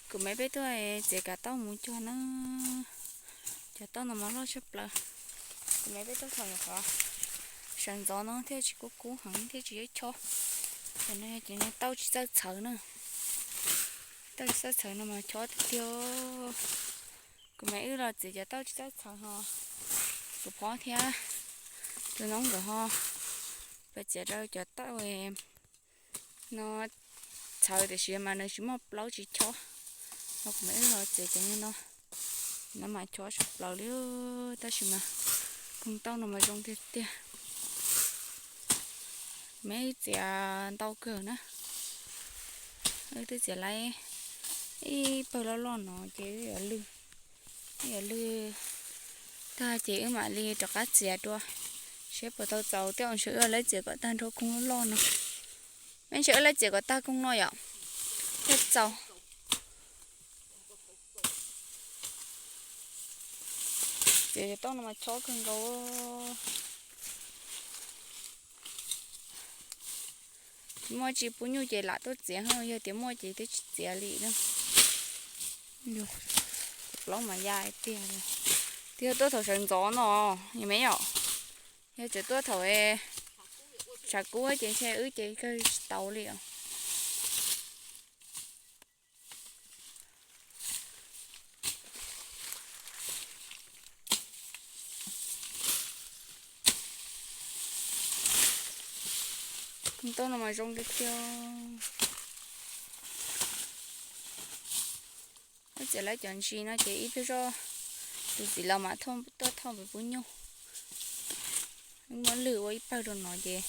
Kuv me peb tuaj txiav kav tauj mus cog na. Cov tauj no mas loj tshaj plaws. Kuv me peb tuaj thaum nyuam qhuav sawv ntxov no thiaj tsis kub kub heev thiaj tsis chob. Cov no ces tauj tsis txawj txhawv na. Tauj tsis txawj txhawv no mas chob tiag tiag. Kuv me wb los txiav cov tauj tsis txawj txhawv ho. Kuv phob thiab tus noob nkawd ho pab txiav rau cov tauj no txhawv tiam sis mas nws tsis muaj plaub tsis chob. No kuv me wb los txiav cov no, no mas chob tshaj plaws li. Tab sis mas koog tauj no mas zoo tiag tiag. Me wb txiav ntau kawg na. Wb twb txiav lawm ib pawg loj loj no ces wb yuav lwg, wb yuav lwg tag ces wb mam li rov qab txiav dua seb puas tau txaus. Tej zaum ntshe wb lawv txiav kom tag nrho koog loj loj no. Ntshe wb lawv txiav kom tag koog no yom, thiaj txaus. Txiav cov tauj no mas chob kawg nkaus. Tsis muaj tsis pub nyuj ces lam tuaj txiav, yog tias muaj ces twb tsis txiav li na. Plaub mas ya tiag li. Twb yog tuaj thaum sawv ntxov no, yog me yom, yog tseem tuaj thaum tshav kub ces ntshe wb ces kawg tsis tau li os. Koog tauj no mas zoo tiag tiag. Wb txiav lawm cov ntsis no ces ib pliag zoj tus txiv laus mam tuaj thauj pem pub nyuj. Wb muab lwg ua ib pawg rau no ces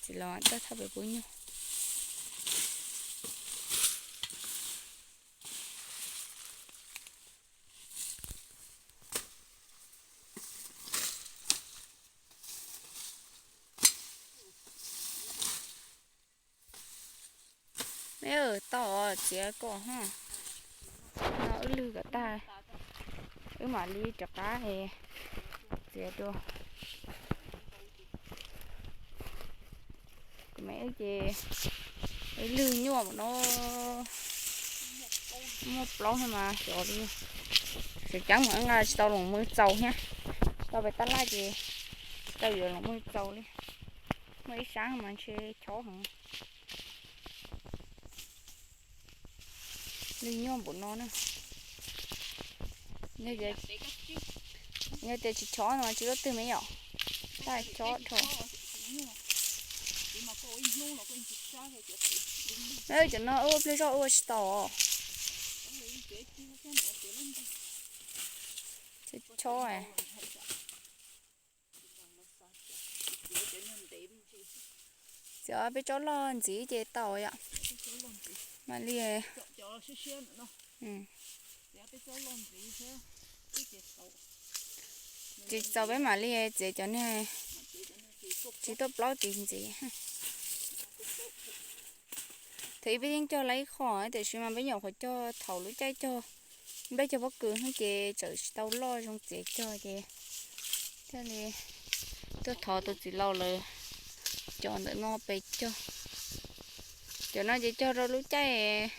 txiv laus mam tuaj thauj pem pub nyuj. Me tau txiav kom ho, no wb lwg kom tag, wb mam li rov qab txiav dua. Kuv me wb ces wb lwg nyuaj no, muaj plaub thiab mas xyov li. Tseem ceeb mas nqa tsis tau los muag txaus thiab, tsis tau pem tab laj ces tsis tau yuav los muag txaus li. Muaj ib sab mas ntshe chob heev. Lwg nyuaj npaum no na. Yog tias tsis chob no tsis lub twg me yom. Tab chob dhau. Cov no ua pliag zoj ua tsis tau. Chob. Txiav peb tsob loj ntxiv ces tau yom. Mam li. Tsis txaus peb mam li txiav cov niag tsis tuaj plaub tiv ntxiv. Thaum ub peb yeej cog lawm ib qho tiam sis mas peb nyuam qhuav cog thaum lub caij cog nplej cog pob kws ces tseem tsis tau loj zoo txiav cog ces thiaj li tuaj thov tus txiv laus lawv cov ntawm no pem cog. Cov no ces cog rau lub caij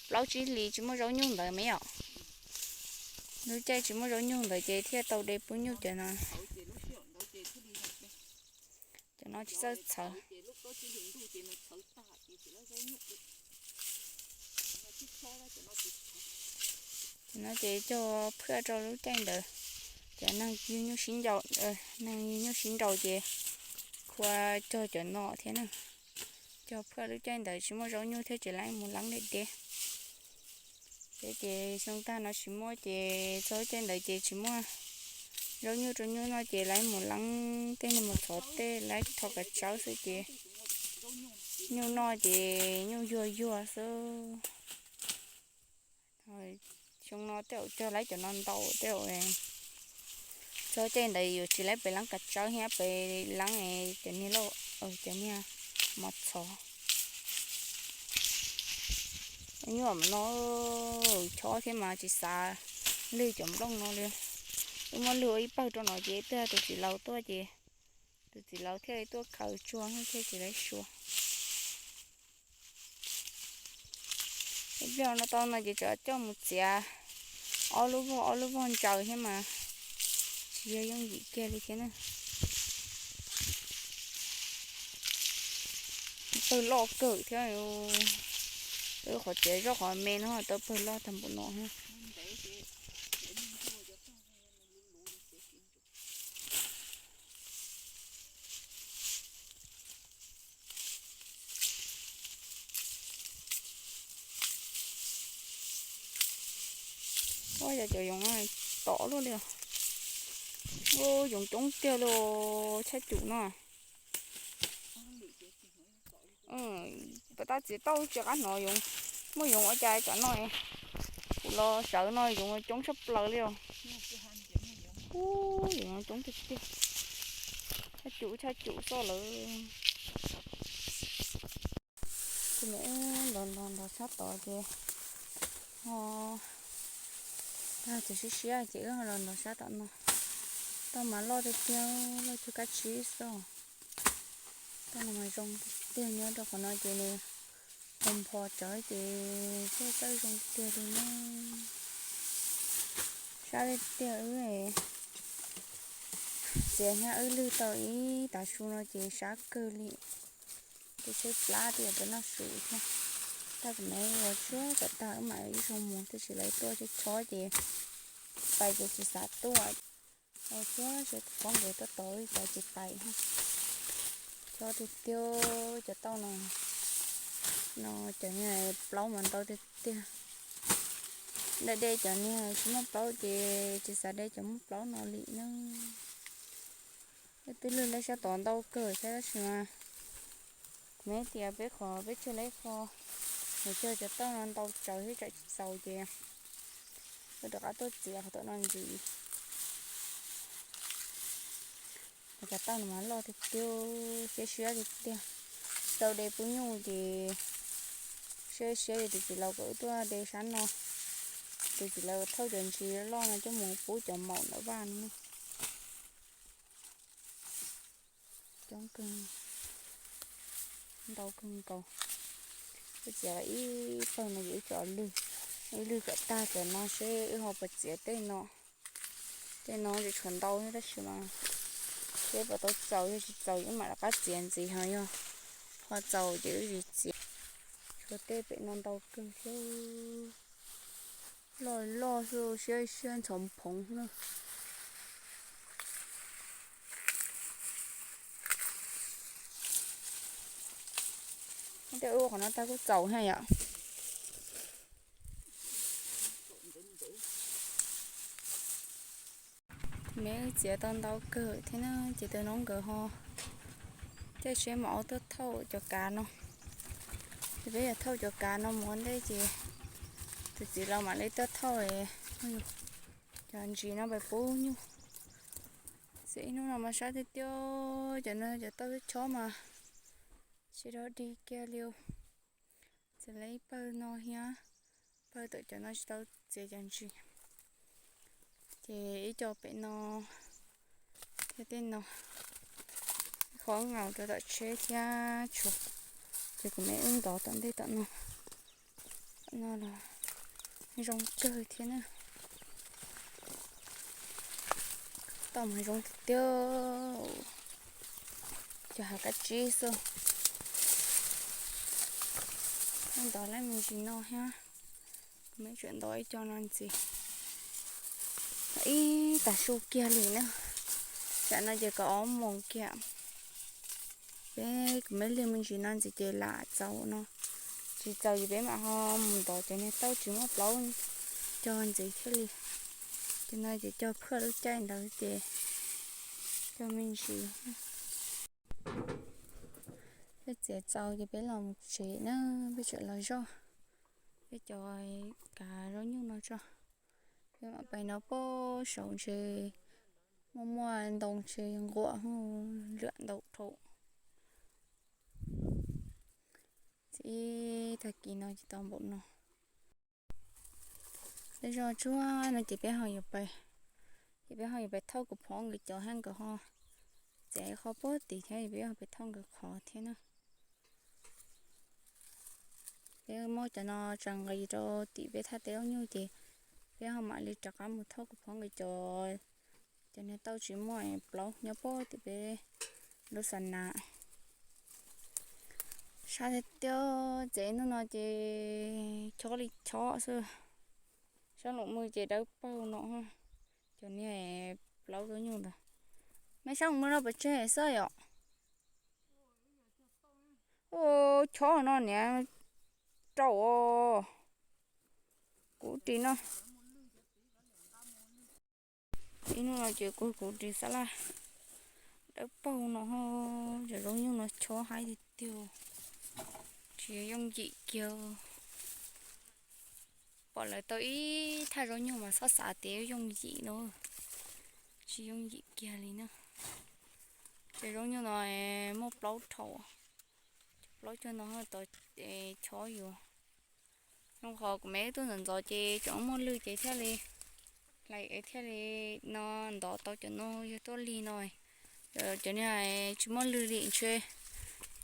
plaub tsib hlis tsis muaj zaub nyuj ntawd me yom. Lub caij tsis muaj zaub nyuj ntawd ces thiaj tau de pub nyuj cov no. Cov no tsis txawj txhawv. Cov no ces cog phaj rau lub caij ntawd. Cov neeg yug nyuj sib nraus, neeg yug nyuj sib nraus ces khuav cog cov no thiab na. Cog phaj lub caij ntawd tsis muaj zaub nyuj thiab ces lawv mus leeb deb deb. Peb ces xyoo tag no tsis muaj ces txog lub caij ntawd ces tsis muaj zaub nyuj rau nyuj noj ces lawv mus leeb tej niag mos txhov tej lawv tho kav tsawb xwb ces nyuj noj ces nyuj yuag yuag xwb. Xyoo no tej zaum cog lawv cov no ntau tej zaum txog caij ntawd yuav tsis lawv pem leeb kav tsawb thiab pem leeb cov niag lauj, cov niag mos txhov. Nyuam no chob thiab mas tsis xav lwg cov nplooj no li. Wb muab lwg ua ib pawg rau no ces twb yog tus txiv laus tuaj ces tus txiv laus thiaj li tuaj khaws tsuag thiaj tsis lawv sua. Ib pliag no tau no ces tseem coj mus txiav ob lub vog, ob lub vog ntsaws thiab mas tsis yog yooj yim kiag li thiab na. Pawg loj kawg thiab, qhov txiav zoj qhov me no tau pawg loj tag npaum no thiab. Ua yog cov yoov tom luaj li. Yoov coob tiag li, tshaj cum no. Pab tab txiv tauj tsis qab hnov yoov, muaj yoov ua cas tam no. Kuv los sawv no yoov coob tshaj plaws li os. Ub, yoov coob tiag tiag. Tshaj cum tshaj cum xoj lawm. Ces nws ntov ntov ntov sab tod ces ho tag ces siab siab ces wb ho los ntov sab tom no. Tauj mas loj tiag tiag, loj cuag kab tsib xwb. Tauj no mas zoo tiag, nyob rau qhov no ces nws npho npho tsawv ces thiaj txawj zoo tiag li na. Sab tiag tiag wb txiav hnyav wb lwg tau ib tav su no ces sab kawg li. Ces tshaib plab tias peb noj su thiab. Tag kuv me ua tsuag kom tag wb mam ib zaug mus, tab sis lawv tuaj chob chob ces pais ces tsis xav tuaj. Ua tsuag seb pob nkawd tuaj tos wb cov ces pais. Chob tiag tiag cov tauj no, no cov niag plaub mas ntau tiag tiag. Dej dej cov niag tsis muaj plaub ces tsis xav de cov muaj plaub no li na. Twb lwg leb sab tod ntau kawg thiab tab sis mas kuv me tias peb qhov peb tseg leb qho, nws cog cov tauj no ntau tsawv thiab tsam tsis txaus ces wb rov qab tuaj txiav qhov tom no ntxiv. Cov tauj no mas loj tiag tiag, siab siab tiag tiag. Tau de pub nyuj ces siab siab ces tus txiv laus kom wb tuaj de sab no. Tus txiv laus thauj cov ntsis loj no coj mus pub cov maum ntawm vaj no. Coob kawg, ntau kawg nkaus. Wb txiav los ib pawg no ces wb tso lwg, wb lwg kom tag cov no seb wb ho puas txiav tej no. Tej no tseem tshuav ntau thiab tab sis mas seb puas tau txaus, yog tsis txaus wb mam rov qab txiav ntxiv, ho yog ho txaus ces wb tsis txiav. Tshuav tej pem no ntau kawg thiab. Loj loj xwb, siab siab ntxhov phoov na. Tej ub qhov no tag kuj txaus thiab yom. Me txiav tau ntau kawg thiab na, ces tus noob nkawd ho caij tsheb maum tuaj thauj cov kav no. Ces peb yuav thauj cov kav no mus ua ntej ces tus txiv laus mam li tuaj thauj cov ntsis no pais pub nyuj. Txiav ib hnub no mas sab tiag tiag, cov no cov tauj chob mas tsis dog dig kiag li. Txiav lawv ib pawg no thiab, pawg tom cov no tsis tau txiav cov ntsis. Ces ib co pem no thiab tej no, qhov nkaus rau tom tsheb thiab tshuav. Ces kuv me wb ntov tom ntej tom no, tom no los zoo kawg thiab na. Tauj mas zoo tiag tiag, cov hav kab tsib xwb. Ntov lawm me ntsis no thiab, kuv me tseem ntov ib co no ntxiv. Ib tag su kiag li na, tsam no ces kaum ob moos kiag. Peb kuv me lwg me ntsis no ntxiv ces lam txaus no, tsis txaus ces peb mam ho mus ntov cov niag tauj tsis muaj plaub cog ntxiv thiaj li. Ces no ces cog phaj lub caij ntawd ces cog me ntsis. Peb txiav txaus ces peb los mus tsev na, peb tseem los zoj peb cov kav zaub nyuj no tso. Peb mam pais no pem saud ntshe muaj muaj ntoo ntshe nquam lwam ntau dhau. Ces ib tag kis no ces tau npaum no. Tej zog tsuag no ces peb ho yuav pais, ces peb ho yuav pais thauj kuv phauj nkawd cov thiab, nkawd ho txiav qhov puag tid thiab, peb ho pais thauj nkawd qhov thiab na. Peb muab cov no tso nqis rau tim peb thaj teb zaub nyuj ces peb ho mam li rov qab mus thauj kuv phob nkawd cov, cov niag tauj tsis muaj plaub nyob puag tim peb lub xa nas. Sab tiag tiag, tsev hnub no ces chob li chob xwb. Sab los mus ces dawb paug no. Cov niag plaub zaub nyuj ntawd. Mej sab los mus no pov tseg xwb yom. Ua chob no niam rau kuv ris no. Ib hnub no ces kuv kuv ris xab laj dawb paug no. Cov zaub nyuj no chob haib tiag tiag, tsis yooj yim kiag. Pom lawv tau ib thaj zaub nyuj mas txhob xav tias yooj yim no, tsis yooj yim kiag li na. Cov zaub nyuj no muaj plaub dhau, cov plaub cog no tau chob yuav. Zoo qhov kuv me tub ntxov ntxov ces tseem muaj lwg ces thiaj li hlais thiaj li no ntov tau cov no yog tuaj lig no. Cov niag tsis muaj lwg li ntshe,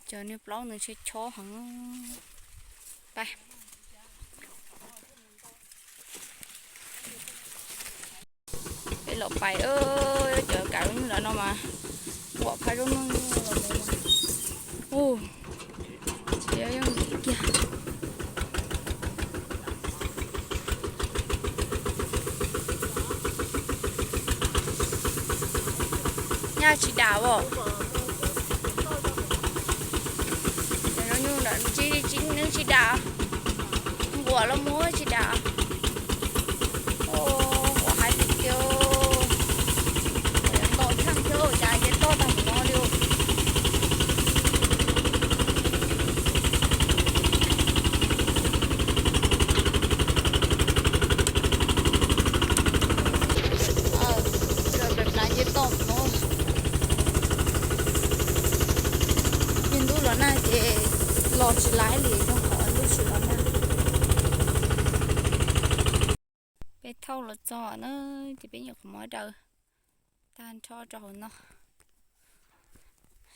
cov niag plaub no ntshe chob heev. Pais. Peb los pais, cov kav zaub nyuj lawm no mas, ua phaj zaub nyuj los mus, u, tsis yooj yim kiag. Nyaj tsis dam os. Cov zaub nyuj ntawm tsis, tsis, nws tsis dam, nquam los mus tsis dam. Nquam hais tias, nquam yuav ntaus thaj thiab cas ces toj tag mus no li. Pem plav nce toj no, yog ntuj los nag ces los tsis laib li, zoo qhov ntuj tsis los nag. Peb thauj los txog na, ces peb nyuam qhuav muab daws tag nrho rau hauv no.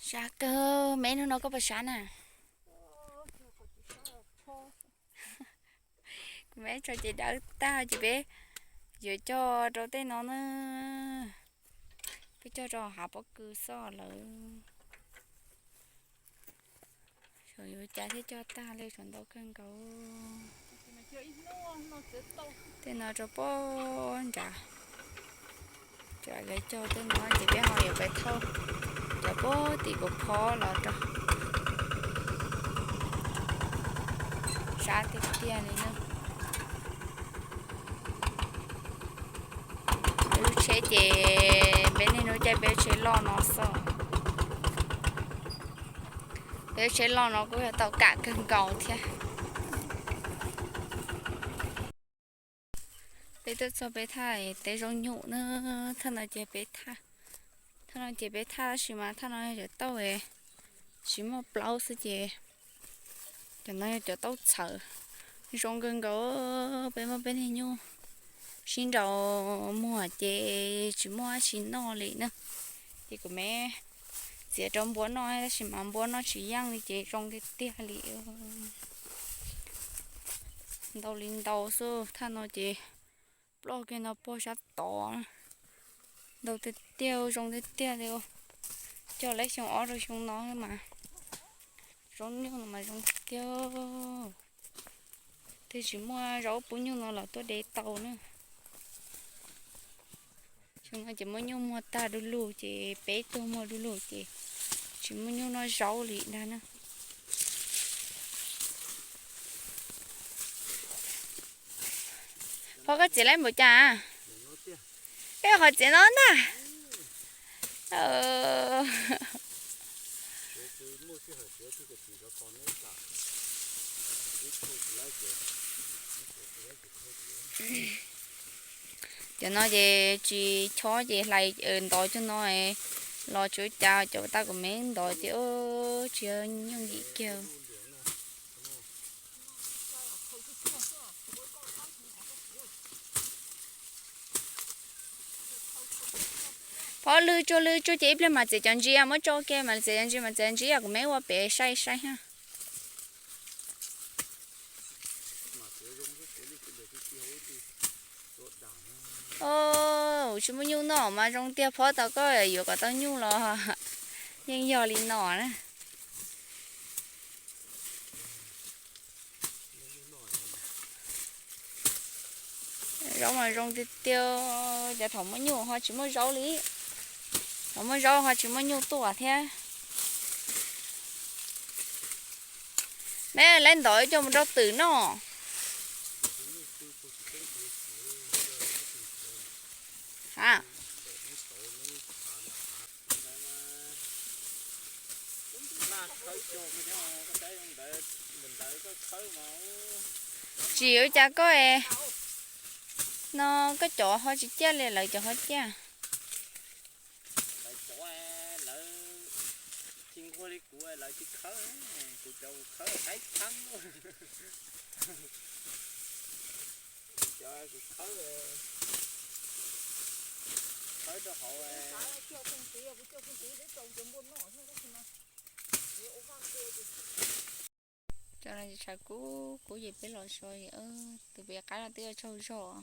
Sab kawg, me hnub no koj puas sab na? Kuv me tso ces dawb tag ces peb yuav coj rau tej no na. Peb coj rau hav pob kws xwb lawm. Xyov yuav cas thiaj coj tag li, tshuav ntau kawg nkaus. Tej no rau pem nrad. Cov lawv cog tej no ces peb ho yuav pais thauj cov pem tim kuv phob los rau. Sab tiag tiag li na. Lub tsheb ces peb niaj hnub caij peb tsheb loj no xwb. Peb tsheb loj no kuj yog tau kam kawg nkaus thiab. Peb tuaj txog peb thaj teb zaub nyuj na, thaj no ces peb thaj, thaj no ces peb thaj tab sis mas thaj no yog cov tauj tsis muaj plaub xwb ces cov no yog cov tauj txhawv. Zoo kawg nkaus, peb muab peb niag nyuj sib nraus muag ces tsis muaj dab tsi noj li na. Ces kuv me txiav rau npua noj tab sis mas npua noj tsis yeej li ces zoo tiag tiag li. Ntau li ntau xwb, thaj no ces ploj kiag no puag sab tod. Ntau tiag tiag, zoo tiag tiag li. Cog lawm xyoo ob rau xyoo no mas zaub nyuj no mas zoo tiag. Twb tsis muaj zaub pub nyuj no los tuaj de tau na. Xyoo no ces muab nyuj muag tag du lug ces peb tug muag du lug ces tsis muaj nyuj noj zaub li ntag na. Phob, koj txiav lawm npaum cas? Peb qhov txiav no ntag. Cov no ces tsis chob ces hlais ntov cov no los tsis ua cas, cov tauj kuv me ntov ces tsis yooj yim kiag. Phob, lwg tsuag lwg tsuag ces ib pliag mas txiav cov ntsia, muab tso kiag mas txiav cov ntsia mas txiav ntsia, kuv me ua pem saib saib ha. Os, tsis muaj nyuj noj mas zoo tiag, phob tau koj yuav kom tau nyuj los yeej yog li no na. Zaub mas zoo tiag tiag, cas thaum muaj nyuj ho tsis muaj zaub li. Thaum muaj zaub ho tsis muaj nyuj tuaj thiab. Neb lawv ntov coj mus rau twm noj. A, tsis ua cas koj no, koj cov ho tsis ciaj li lawv cov ho ciaj. Lawv cov, lawv tsis nquag li kuv, lawv tsis khawb, kuv cov kuv khawb qaib txhab. Kuv cov kuv khawb, khawb rau hauv. Cov no tshav kub kub ces peb los so, tus pem qab no twb yuav tsaug zog.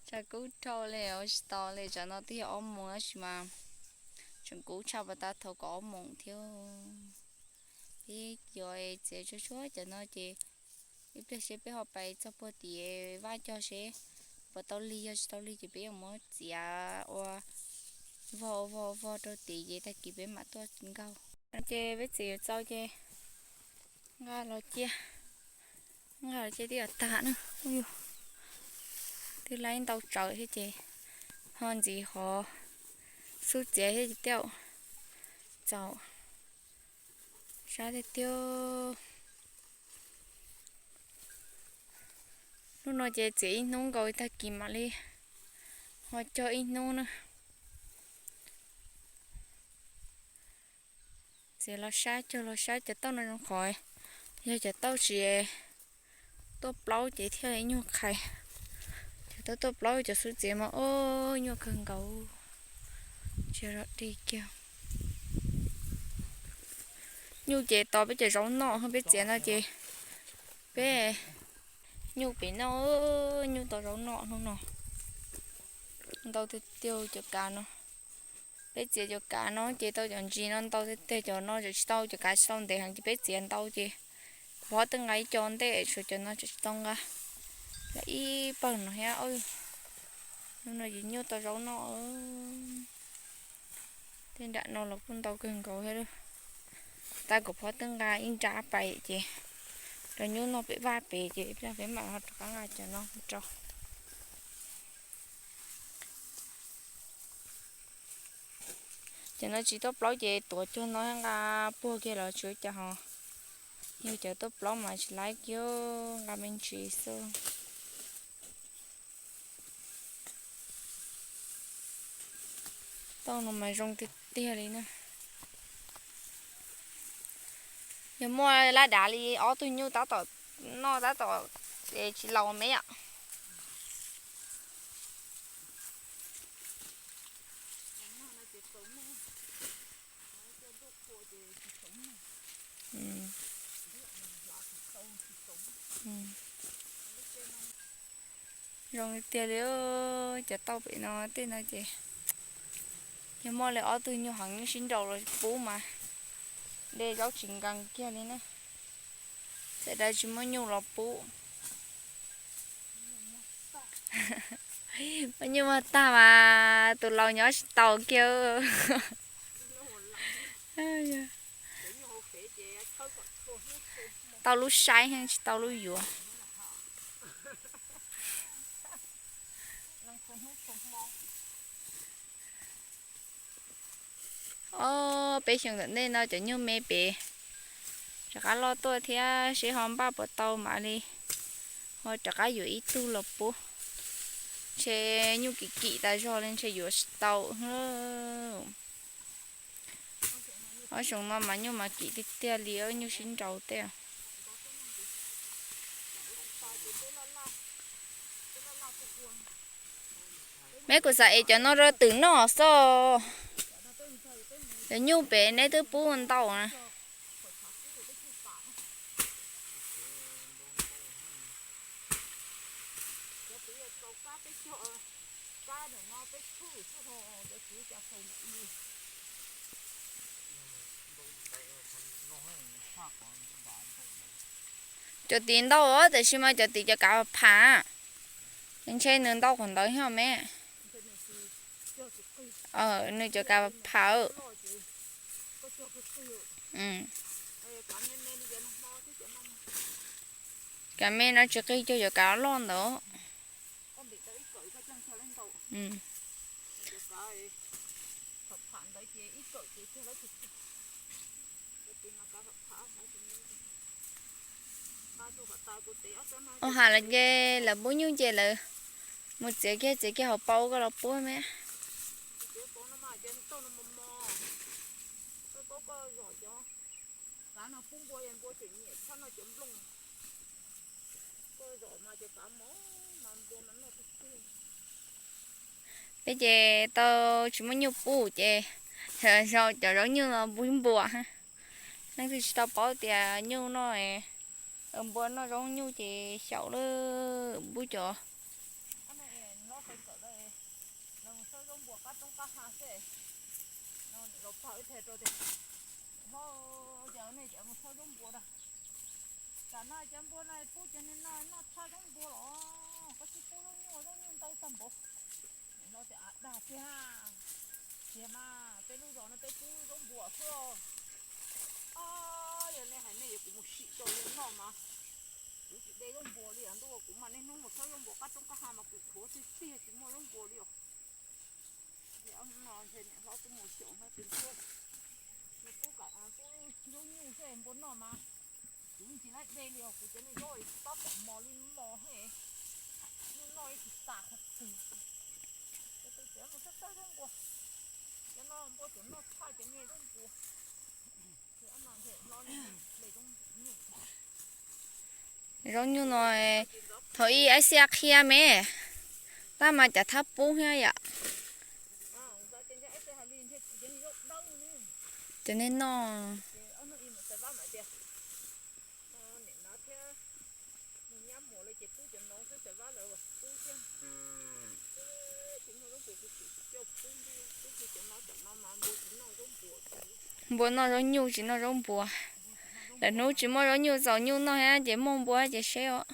Tshav kub dhau li ua tsis tau li, tsam no twb yog ob moos tab sis mas tseem kub tshaj pas tag thaum kaum ob moos thiab. Peb yuav txiav tsuag tsuag cov no ces ib pliag seb peb ho pais txog puag tim vaj cog seb puas tau lig, yog tsis tau lig ces peb yuav muab txiav ua vog vog vog rau tim ces tag kis peb mam tuaj nkaug. Ces peb txiav yuav txaus ces nqa los cia, nqa los cia twb yuav tag na. Twb laib ntau tsawv thiab ces ho ntxiv hov xub txiav thiab ces twb txaus. Sab tiag tiag. Hnub no ces txiav ib hnub nkaus tag kis mam li ho cog ib hnub na. Txiav los sab cog los sab, cov tauj no zoo qhov yog cov tauj tsis tuaj plaub ces thiaj li nyuag qhais. Cov tauj tuaj plaub cov xub txiav mas ub nyuaj kawg nkaus. Tsis yog dig kiag. Nyuj ces tos peb cov zaub noj, peb txiav no ces peb nyuj pem noj, nyuj tos zaub noj hnub no. Ntau tiag tiag cov kav no. Peb txiav cov kav no ces tau cov ntsis no ntau tiag tiag, cov no tseem tsis tau, cov kav tsis tau ntev heev ces peb txiav ntau ces kuv phob twb nqa ib co ntej, tshuav cov no tseem tsis tau nqa. Lawv ib pawg no thiab. Hnub no ces nyuj tau zaub noj. Tej nram no los kuj ntau kawg nkaus thiab. Tab kuv phob twb nqa ib nrab pais ces rau nyuj noj pem vaj pem ces peb mam rov qab nqa cov no rau. Cov no tsis tuaj plaub ces tuav cuag no nqa puag kiag los tsis ua cas ho. Yog cov tuaj plaub mas tsis laib kiag, nqa me ntsis xwb. Tauj no mas zoo tiag tiag li na. Yog muaj lab dav li ob tug nyuj tab tom noj tab tom es tsis laus me yom. Zoo li tiag li, cov tauj pem no tej no ces yog muaj li ob tug nyuj heev nyuj sib nraus los pub mas de zaub tsis nkees kiag li na. Txawm tias tsis muaj nyuj los pub. Muaj nyuj muag tag mas tus laus nyob tsis tau kiag. Tau lub saib tsis tau lub yuav. Ob peb xyoos tom ntej no cov nyuj me pem rov qab loj tuaj thiab, seb ho npaj puas tau mam li ho rov qab yuav ib tug los pub. Ntshe nyuj kim kim tas zog li ntshe yuav tsis tau. Ob xyoos no mas nyuj mas kim tiag tiag li, nyuj sib nraus tej. Meb kuv xav es cov no rau twm noj xwb. Cov nyuj pem neb twb pub ntau na. Cov tim ntau, tiam sis mas cov tim cov kav pham, ntshe nws ntau qhov ntawd thiab me. Nws cov kav pham. Kav me no tsis qig cuag cov kav loj ntawd. Ua has lawm ces lawv pub nyuj ces lawv mus txiav kiag txiav kiag hauv paus koj los pub me. Peb ces tau tsis muaj nyuj pub ces zaum cov zaub nyuj no pub npua. Leej twg tsis tau paub tias nyuj no, npua noj zaub nyuj ces xyaum lawm pub cov. Tam no cov npua no pub cov niag no noj tshaj zaub npua los koj tsis pub zaub nyuj, zaub nyuj ntau tag npaum. Niam hlob tias, Av, dag tiag, tiag mas peb lub zos no peb pub zaub npua xwb. Yog nej hais nej yuav kuv mus sim rau yawg noj mas kuv tsis de zaub npua li os ntuj, kuv mas niaj hnub mus tshawb zaub npua qab roob qab hav mas kuv dhuav tiag tiag tsis muaj zaub npua li os. Ces ob hnub no ntshe niam hlob twb mus xyaum no ces nws pub, nws pub zaub nyuj xwb npua noj mas kuv tsis laib de li os, kuv cov niag zaub tab tom mos li mos thiab, nyuj noj ib tsis tas qhov twg. Ces tus txiav mus tshawb tshawb zaub npua, cov no npua tsuas noj tshaj cov niag zaub npua. Zaub nyuj no thaum ub Aib Xia qhia me, tab mas cas thab pub thiab yom. Cov niag noj. Npua noj zaub nyuj tsis noj zaub npua. Lwm hnub tsis muaj zaub nyuj txaus nyuj noj thiab ces muaj npua ces seb os.